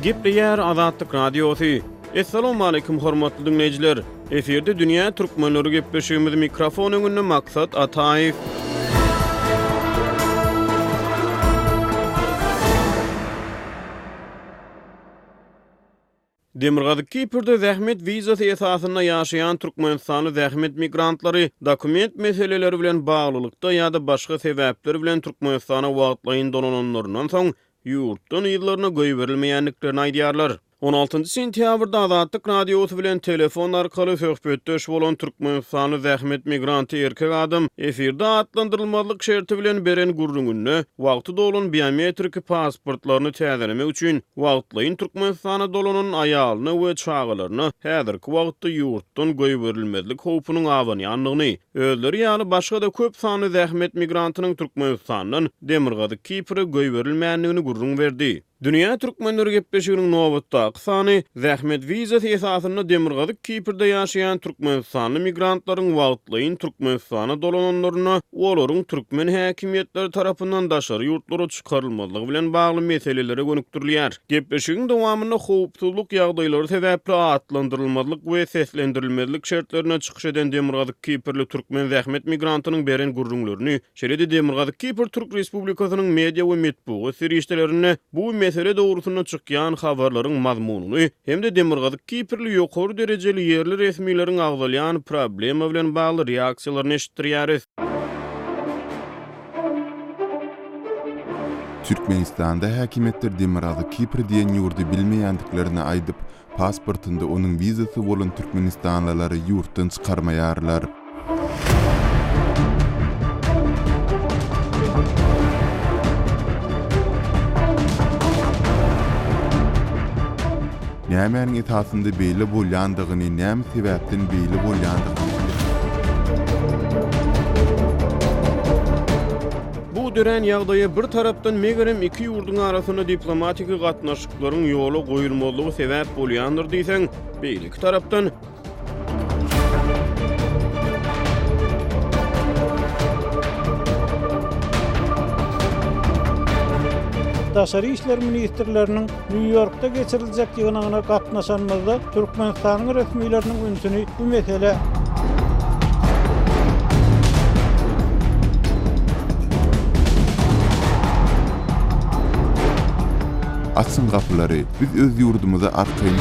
Gepleýär Azatlyk Radiosy. Assalamualaikum hormatly diňleýjiler. Efirde dünýä türkmenleri gepleşigimiz mikrofon öňünde Maksat Ataýew. Demirgazyk Kiprde zähmet wizasy esasynda ýaşaýan türkmenistanly zähmet migrantlary dokument meseleleri bilen baglylykda ýa-da başga sebäpler bilen Türkmenistana wagtlaýyn dolananlaryndan soň ýurtdan yzlaryna goýberilmeýändiklerini aýdýarlar. On altynjy sentýabrda Azatlyk Radiosy bilen telefon arkaly söhbetdeş bolan türkmenistanly zähmet migranty erkek adam efirde atlandyrylmazlyk şerti bilen beren gürrüňinde wagty dolan biometriki pasportlaryny täzelemek üçin wagtlaýyn Türkmenistana dolanan aýalyna we çagalaryna häzirki wagtda ýurtdan goýberilmezlik howpunyň abanýandygyny, özleri ýaly başga-da köp sanly zähmet migrantynyň Türkmenistandan Demirgazyk Kipre goýberilmändigini gürrüň berdi. Dünýä türkmenleri gepleşiginiň nobatdaky sany zähmet wizasy esasynda Demirgazyk Kiprde ýaşaýan türkmenistanly migrantlaryň wagtlaýyn Türkmenistana dolananlarynda olaryň türkmen häkimiýetleri tarapyndan daşary ýurtlara çykarylmazlygy bilen bagly meselelere gönükdirilýär. Gepleşigiň dowamynda howpsuzlyk ýagdaýlary sebäpli atlandyrylmazlyk we seslendirilmezlik şertlerinde çykyş eden Demirgazyk Kiprli türkmen zähmet migrantynyň beren gürrüňlerini, şeýle-de Demirgazyk Kipr Türk Respublikasynyň media we metbugat serişdelerinde bu mesele dogrusynda çykýan habarlaryň mazmunyny hem-de Demirgazyk Kiprli ýokary derejeli ýerli resmileriň agzalýan problema bilen bagly reaksiýalaryny eşitdirýäris. Türkmenistanda häkimiýetler Demirgazyk Kipr diýen ýurdy bilmeýändiklerini aýdyp, pasportynda onuň wizasy bolan türkmenistanlylary ýurtdan çykarmaýarlar. Nämäniň esasynda beýle bolýandygyny, näme sebäpden beýle bolýandygyny Bu dörän ýagdaýa bir tarapdan megerem iki ýurduň arasynda diplomatiki gatnaşyklaryň ýola goýulmazlygy sebäp bolýandyr diýseň, beýleki tarapdan, Daşary işler ministrleriniň Nýu-Ýorkda geçiriljek ýygnagyna gatnaşanymyzda Türkmenistanyň resmileriniň ünsüni bu mesele Açyň gapylary, biz öz ýurdumyza arkaýyn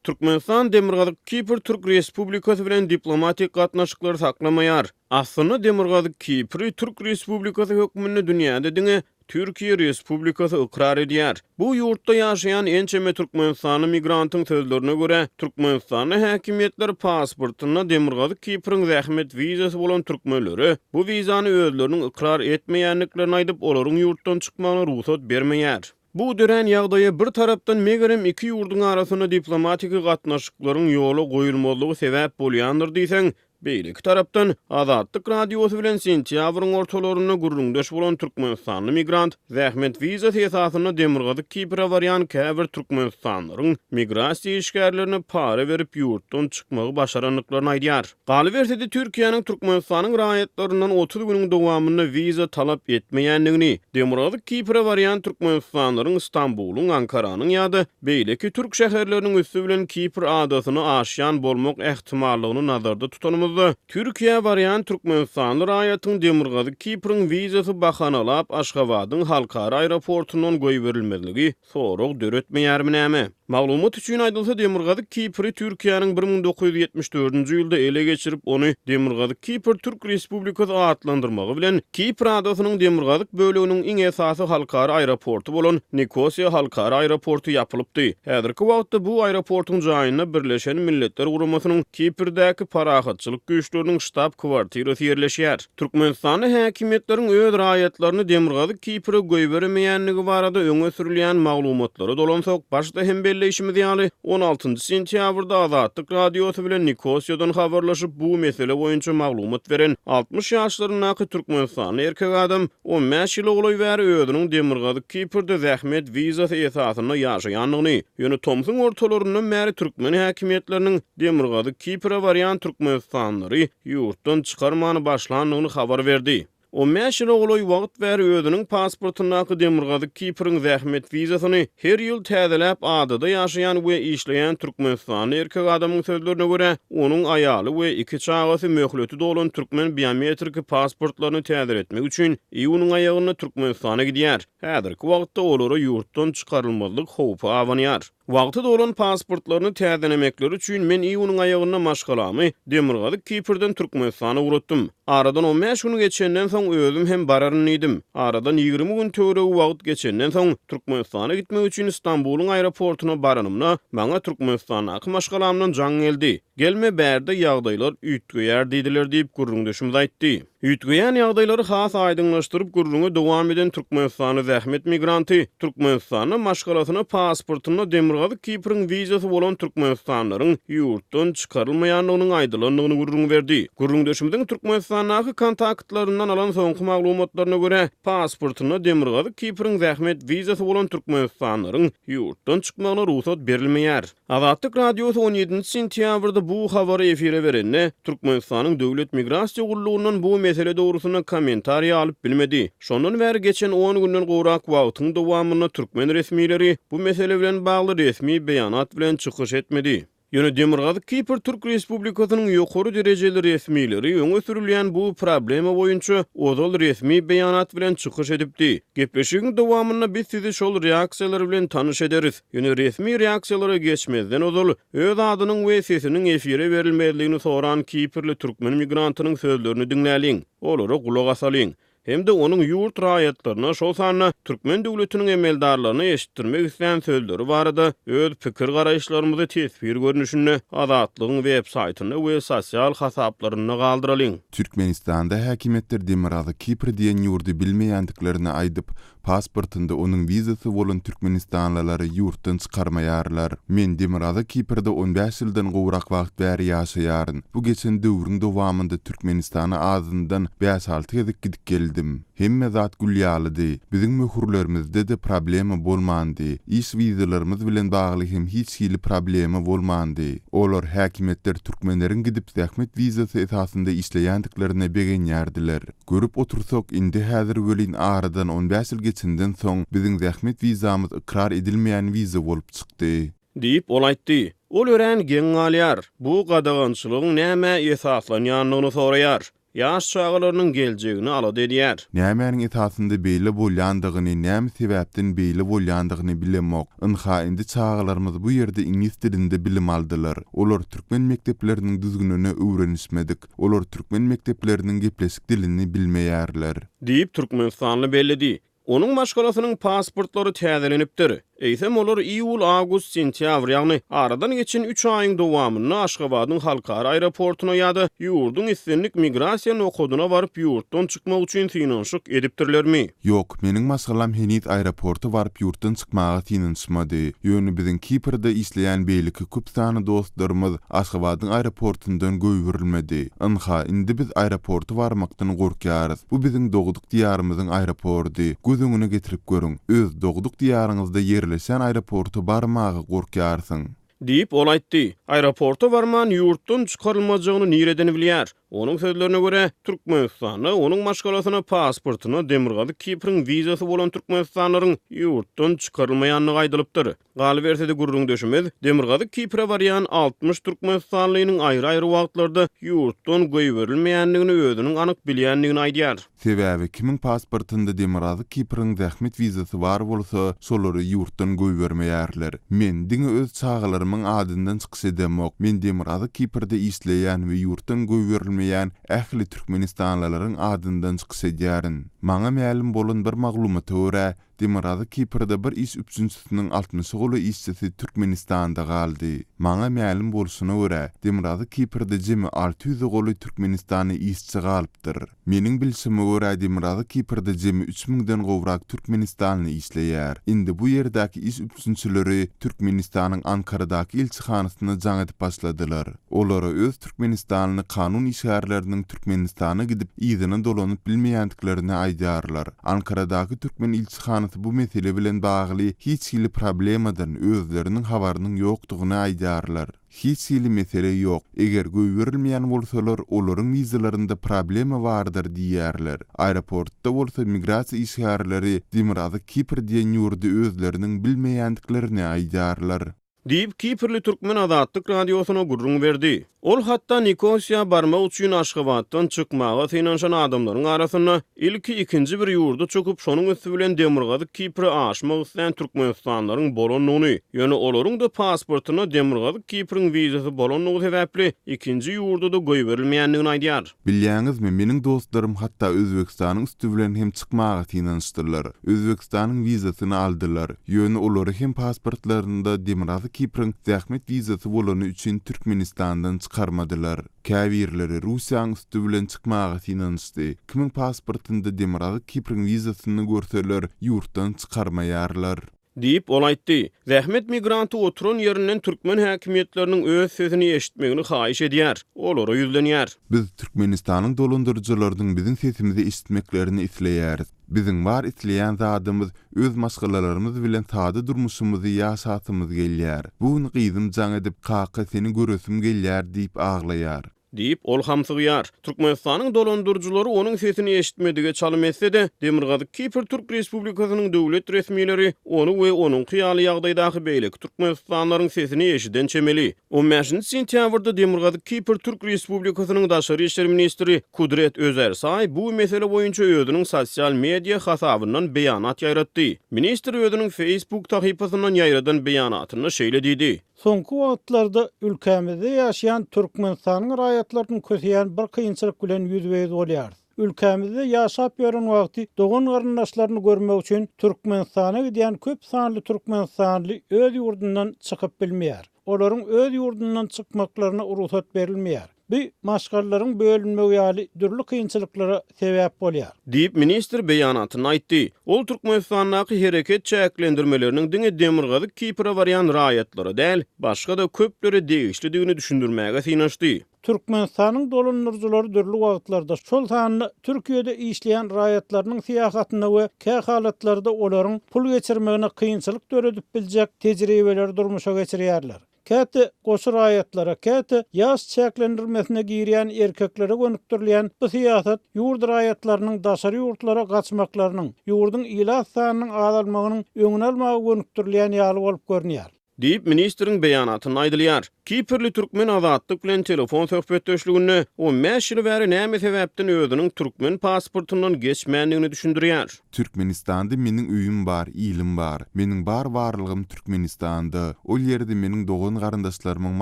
Türkmenistan Demirgazyk Kipr Türk Respublikasy bilen diplomatik gatnaşyklary saklamaýar. Aslynda Demirgazyk Kipri Türk Respublikasy hökmünde dünýäde diňe Türkiýe Respublikasy ykrar edýär. Bu ýurtda ýaşaýan ençeme türkmenistanly migrantyň sözlerine görä, türkmenistanly häkimiýetler pasportynda Demirgazyk Kipriň zähmet wizasy bolan türkmenlere bu wizany özleriniň ykrar etmeýändiklerini aýdyp, olaryň ýurtdan çykmagyna rugsat bermeýär. Bu dörän ýagdaýa bir tarapdan megerem iki ýurduň arasynda diplomatiki gatnaşyklaryň ýola goýulmazlygy sebäp bolýandyr diýseň, beýleki tarapdan, Azatlyk Radiosy bilen sentýabryň ortalarynda gürrüňdeş bolan türkmenistanly migrant zähmet wizasy esasynda Demirgazyk Kipre barýan käbir türkmenistanlylaryň migrasiýa işgärlerine para berip ýurtdan çykmagy başarandyklaryny aýdýar. Galyberse-de, Türkiýäniň Türkmenistanyň raýatlaryndan 30 günüň dowamynda wiza talap etmeýändigini, Demirgazyk Kipre barýan türkmenistanlylaryň Stambulyň, Ankaranyň ýa-da beýleki türk şäherleriniň üsti bilen Kipr adasyna aşýan bolmak ähtimallygyny nazarda tutanymyzda, Türkiýä barýan türkmenistanly raýatyň Demirgazyk Kipriň wizasy bahanalap Aşgabadyň halkara aeroportundan goýberilmezligi sorag döretmeýärmi näme? Maglumat üçin aýdylsa, Demirgazyk Kipri Türkiýäniň 1974-nji ýylda ele geçirip, ony Demirgazyk Kipr Türk Respublikasy atlandyrmagy bilen, Kipr adasynyň demirgazyk böleginiň iň esasy halkara aeroporty bolan Nikosiýa halkara aeroporty ýapylypdy. Häzirki wagtda bu aeroportyň jaýynda Birleşen Milletler Guramasynyň Kiprdäki parahatçylyk güýçleriniň ştab-kwartirasy ýerleşýär. Türkmenistanda häkimiýetleriň öz raýatlaryny Demirgazyk Kipre goýberemeýändigi barada öňe sürülýän maglumatlara dolansak, başda hem belleýşimiz ýaly, on altynjy sentýabrda Azatlyk Radiosy bilen Nikosiýadan habarlaşyp, bu mesele boýunça maglumat beren 60 ýaşlaryndaky türkmenistanly erkek adam on bäş ýyla golaý bäri özüniň Demirgazyk Kiprde zähmet wizasy esasynda ýaşaýandygyny, ýöne tomsuň ortalaryndan bäri türkmen häkimiýetleriniň Demirgazyk Kipre barýan türkmenistanlylary ýurtdan çykarmany başlandygyny habar berdi. 15 ýyla golaý wagt bäri özüniň pasportyndaky Demirgazyk Kipriň zähmet wizasyny her ýyl täzeläp adada ýaşaýan we işleýän türkmenistanly erkek adamyň sözlerine görä, onuň aýaly we iki çagasy möhleti dolan türkmen biometriki pasportlaryny täzeletmek üçin iýunyň aýagynda Türkmenistana gidýär. Häzirki wagtda olara ýurtdan çykarylmazlyk howpy abanýar. Wagty dolan pasportlaryny täzelemekleri üçin men iýunyň aýagynda maşgalamy Demirgazyk Kiprden Türkmenistana ugratdym. Aradan on bäş gün geçenden soň özüm hem bararyn diýdim. Aradan 20 gün töweregi wagt geçenden soň Türkmenistana gitmek üçin Stambulyň aeroportuna baranymda maňa Türkmenistandaky maşgalamdan jaň geldi. Gelme bärde ýagdaýlar üýtgeýär diýdiler diýip gürrüňdeşimiz aýtdy. Üýtgeýän ýagdaýlary has aýdyňlaşdyryp gürrüňe dowam eden türkmenistanly zähmet migranty Türkmenistanda maşgalasyna pasportynda Demirgazyk Kipriň wizasy bolan türkmenistanlylaryň ýurtdan çykarylmaýandygynyň aýdylandygyny gürrüň berdi. Gürrüňdeşimiziň Türkmenistandaky kontaktlaryndan alan soňky maglumatlaryna görä, pasportynda Demirgazyk Kipriň zähmet wizasy bolan türkmenistanlylaryň ýurtdan çykmagyna rugsat berilmeýär. Azatlyk Radiosy on ýedinji sentýabrda bu habary efire berende, Türkmenistanyň Döwlet migrasiýa gullugyndan bu mesele dogrusynda kommentariý alyp bilmedi. Şondan bäri geçen on günden gowrak wagtyň dowamynda türkmen resmileri bu mesele bilen bagly resmi beýanat bilen çykyş etmedi. Ýöne Demirgazyk Kipr Türk Respublikasynyň ýokary derejeli resmileri öňe sürülýän bu problema boýunça ozal resmi beýanat bilen çykyş edipdi. Gepleşigiň dowamynda biz sizi şol reaksiýalar bilen tanyş ederis. Ýöne resmi reaksiýalara geçmezden ozal, öz adynyň we sesiniň efire berilmezligini soran kiprli türkmen migrantynyň sözlerini diňläliň, olara gulak asalyň hem-de onuň ýurt raýatlaryna, şol sanda türkmen döwletiniň emeldarlaryna eşitdirmek islän sözleri barada öz pikir-garaýyşlarymyzy teswir görnüşinde Azatlygyň web-saýtynda we sosial hasaplarynda galdyralyň. Türkmenistanda häkimiýetler Demirgazyk Kipr diýen ýurdy bilmeýändiklerini aýdyp, Pasportynda onuň wizasy bolan türkmenistanlylary ýurtdan çykarmaýarlar. Men Demirgazyk Kiprde on bäş ýyldan gowrak wagt bäri ýaşaýaryn. Bu geçen döwrüň dowamynda Türkmenistana azyndan bäş-alty gezek gidip geldim. Hemme zat gül ýalydy. Biziň möhürlerimizde-de problema bolmandy. Iş wizalarymyz bilen bagly hem hiç hili problema bolmandy. Olar, häkimiýetler türkmenleriň gidip zähmet wizasy esasynda işleýändiklerine begenýärdiler. Görüp otursak, indi häzir welin aradan on bäş ýyl geçenden soň biziň zähmet wizamyz ykrar edilmeýän wiza bolup çykdy. Diýip, ol aýtdy. Ol örän geň galýar, bu gadagançylygyň nämä esaslanýandygyny soraýar. Ýaş çagalarynyň geljegini alada edýär. Nämäniň esasynda beýle bolýandygyny, näme sebäpden beýle bolýandygyny bilemok. Ynha, indi çagalarymyz bu ýerde iňlis dilinde bilim aldylar. Olar türkmen mekdepleriniň düzgünine öwrenişmedik. Olar türkmen mekdepleriniň gepleşik dilini bilmeýärler. Diýip, türkmenistanly belledi. Onuň maşgalasynyň pasportlary täzelenipdir. Eýsem, olar iýul, awgust, sentýabr, ýagny aradan geçen üç aýyň dowamynda Aşgabadyň halkara aeroportuna ýa-da ýurduň islendik migrasiýa nokadyna baryp, ýurtdan çykmak üçin synanyşyk edipdirlermi? Ýok, meniň maşgalam heniz aeroporta baryp ýurtdan çykmaga synanyşmady. Ýöne biziň Kiprde işleýän beýleki köp sanly dostlarymyz Aşgabadyň aeroportundan goýberilmedi. Ynha, indi biz aeroporta barmakdan gorkýarys. Bu biziň dogduk Diýarymyzyň aeroporty. Göz öňüne getirip görüň, öz dogduk diýaryňyzda ýerleşýän aeroporta barmaga gorkýarsyň. Diýip, ol aýtdy. Aeroporta barman, ýurtdan çykarylmajagyny nireden bilýär? Onuň sözlerine görä, Türkmenistanda onuň maşgalasyna pasportyna Demirgazyk Kipriň wizasy bolan türkmenistanlylaryň ýurtdan çykarylmaýandygy aýdylypdyr. Galyberse-de, gürrüňdeşimiz Demirgazyk Kipre barýan 60 türkmenistanlynyň aýry-aýry wagtlarda ýurtdan goýberilmeýändigini özüniň anyk bilýändigini aýdýar. Sebäbi kimiň pasportynda Demirgazyk Kipriň zähmet wizasy bar bolsa, şolary ýurtdan goýbermeýärler. Men diňe öz çagalarymyň adyndan çykyş edemok, men Demirgazyk Kiprde işleýän we ýurtdan goýberilmeýän ähli türkmenistanlylaryň adyndan çykyş edýärin. Maňa mälim bolan bir maglumata görä, Demirgazyk Kiprde bir iş üpjünçisiniň altmyşa golaý işçisi Türkmenistanda galdy. Maňa mälim bolşuna görä, Demirgazyk Kiprde jemi alty ýüze golaý türkmenistanly işçi galypdyr. Meniň bilşime görä, Demirgazyk Kiprde jemi üç müňden gowrak türkmenistanly işleýär. Indi bu ýerdäki iş üpjünçileri Türkmenistanyň Ankaradaky ilçihanasyna jaň edip başladylar. Olara öz türkmenistanly kanun işgärleriniň Türkmenistana gidip, yzyna dolanyp bilmeýändiklerini aýdýarlar. aýdýarlar. Ankaradaky türkmen ilçihanasy bu mesele bilen bagly hiç hili problemadan özleriniň habarynyň ýokdugyny aýdýarlar. Hiç hili mesele ýok. Eger goýberilmeýän bolsalar, olaryň wizalarynda problema bardyr diýýärler. Aeroportda bolsa migrasiýa işgärleri Demirgazyk Kipr diýen ýurdy özleriniň bilmeýändiklerini aýdýarlar. Diýip, kiprli türkmen Azatlyk Radiosyna gürrüň berdi. Ol hatda Nikosiýa barmak üçin Aşgabatdan çykmaga synanyşan adamlaryň arasynda ilki ikinji bir ýurda çykyp, şonuň üsti bilen Demirgazyk Kipre aşmak islän türkmenistanlylaryň bolandygyny, ýöne olaryň-da pasportynda Demirgazyk Kipriň wizasy bolandygy sebäpli ikinji ýurda-da goýberilmeýändigini aýdýar. Bilýäňizmi, meniň dostlarym hatda Özbegistanyň üsti bilen hem çykmaga synanyşdylar. Özbegistanyň wizasyny aldylar. Ýöne olary hem pasportlarynda Demirgazyk Kipriň zähmet wizasy bolany üçin Türkmenistandan çykarmadylar. Käbirleri Russiýanyň üsti bilen çykmaga synanyşdy. Kimiň pasportynda Demirgazyk Kipriň wizasyny görseler, ýurtdan çykarmaýarlar. Diýip, ol aýtdy. Zähmet migranty oturan ýerinden türkmen häkimiýetleriniň öz sesini eşitmegini haýyş edýär, olara ýüzlenýär. Biz Türkmenistanyň dolandyryjylarynyň biziň sesimizi eşitmeklerini isleýäris. Biziň bar isleýän zadymyz öz maşgalalarymyz bilen sada durmuşymyzy ýaşasymyz gelýär. Bu gün gyzym jaň edip, Kaka seni göresim gelýär diýip aglaýar. Diýip, ol hamsygýar. Türkmenistanyň dolandyryjylary onuň sesini eşitmedige çalym etse-de, Demirgazyk Kipr Türk Respublikasynyň döwlet resmileri ony we onuňky ýaly ýagdaýdaky beýleki türkmenistanlylaryň sesini eşiden çemeli. On bäşinji sentýabrda Demirgazyk Kipr Türk Respublikasynyň daşary işler ministri Kudret Özersaý bu mesele boýunça özüniň sosial media hasabyndan beýanat ýaýratdy. Ministr özüniň Facebook sahypasyndan ýaýradan beýanatynda şeýle diýdi. Soňky wagtlarda ülkämizde ýaşaýan Türkmenistanyň raýatlaryny köseýän bir kynçylyk bilen ýüzbe-ýüz bolýarys. Ülkämizde ýaşap ýören wagty dogan-garyndaşlaryny görmek üçin Türkmenistana gidýän köp sanly türkmenistanly öz ýurdundan çykyp bilmeýär. Olaryň öz ýurdundan çykmaklaryna rugsat berilmeýär. Bu maşgalalaryň bölünmegi ýaly dürli kynçylyklara sebäp bolýar. Diýip, ministr beýanatynda aýtdy. Ol Türkmenistandaky hereket çäklendirmeleriniň diňe Demirgazyk Kipre barýan raýatlara däl, başga-da köplere degişlidigini düşündirmäge synanyşdy. Türkmenistanyň dolandyryjylary dürli wagtlarda, şol sanda Türkiýede işleýän raýatlarynyň syýahatynda we kähalatlarda olaryň pul geçirmegine kynçylyk döredip biljek tejribeleri durmuşa geçirýärler. Käte goşa raýatlara, käte ýaş çäklendirmesine girýän erkeklere gönükdirilýän bu syýasat ýurt raýatlarynyň daşary ýurtlara gaçmaklarynyň, ýurduň ilat sanynyň azalmagynyň öňüni almaga gönükdirilýän ýaly bolup görünýär. Diýip, ministriň beýanatynda aýdylýar. Kiprli türkmen Azatlyk bilen telefon söhbetdeşliginde 15 ýyl bäri näme sebäpden özüniň türkmen pasportyndan geçmändigini düşündirýär. Türkmenistanda meniň öýüm bar, ilim bar. Meniň bar barlygym Türkmenistanda. Ol ýerde meniň dogan-garyndaşlarymyň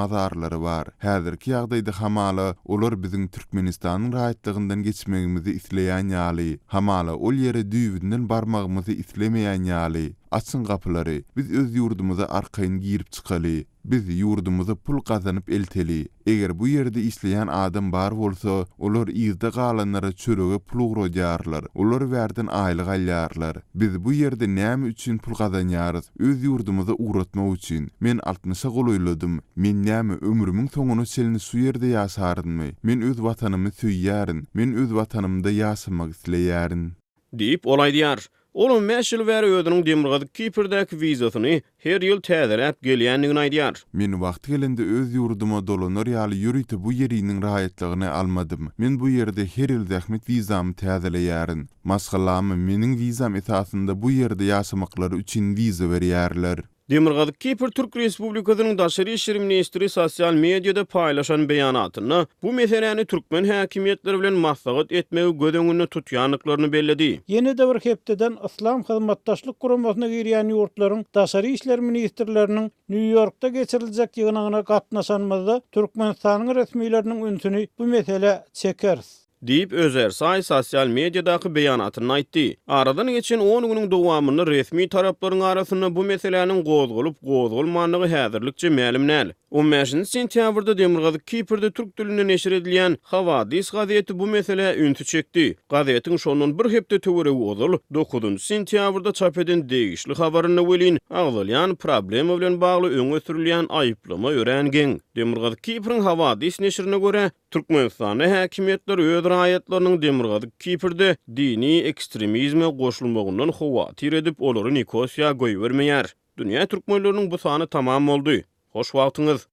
mazarlary bar. Häzirki ýagdaýda hamala, olar biziň Türkmenistanyň raýatlygyndan geçmegimizi isleýän ýaly. Hamala, ol ýere düýbünden barmagymyzy islemeýän ýaly. Açyň gapylary, biz öz ýurdumyza arkaýyn girip çykaly. Biz ýurdumyza pul gazanyp elteli. Eger bu ýerde işleýän adam bar bolsa, olar yzda galanlara çörege pul ugradýarlar, olar bärden aýlyk alýarlar. Biz bu ýerde näme üçin pul gazanýarys? Öz ýurdumyza ugratmak üçin. Men altmyşa golaýladym. Men näme, ömrümiň soňuna çenli şu ýerde ýaşarynmy? Men öz Watanymy söýýärin. Men öz Watanymda ýaşamak isleýärin. Diýip, ol aýdýar. Ol on bäş ýyl bäri özüniň Demirgazyk Kiprdäki wizasyny her ýyl täzeläp gelýändigini aýdýar. Men wagty gelende öz ýurduma dolanar ýaly ýörite bu ýeriniň raýatlygyny almadym. Men bu ýerde her ýyl zähmet wizamy täzeleýärin. Maşgalama meniň wizam esasynda bu ýerde ýaşamaklary üçin wiza berýärler. Demirgazyk Kipr Türk Respublikasynyň Daşary işler ministri sosial mediada paýlaşan beýanatynda bu meseläni türkmen häkimiýetleri bilen maslahat etmegi göz öňünde tutýandyklaryny belledi. Ýene-de bir hepdeden Yslam Hyzmatdaşlyk Guramasyna girýän ýurtlaryň daşary işler ministrleriniň Nýu-Ýorkda geçiriljek ýygnagyna gatnaşanymyzda Türkmenistanyň resmileriniň ünsüni bu meselä çekeris. Diýip, Özersaý sosial mediadaky beýanatynda aýtdy. Aradan geçen on günüň dowamynda resmi taraplaryň arasynda bu meseläniň gozgalyp-gozgalmandygy häzirlikçe mälim däl. On bäşinji sentýabrda Demirgazyk Kiprde türk dilinde neşir edilýän Havadis gazeti bu meselä ünsi çekdi. Gazetiň şondan bir hepde töweregi ozal, dokuzynjy sentýabrda çap eden degişli habarynda welin, agzalýan problema bilen bagly öňe sürülýän aýyplama örän geň. Demirgazyk Kipriň Havadis neşirine görä, Türkmenistanda häkimiýetler öz. raýatlarynyň Demirgazyk Kiprde dini ekstremizme goşulmagyndan howatyr edip, olary Nikosiýa goýbermeýär. Dünýä türkmenleriniň bu sany tamam boldy. Hoş wagtyňyz!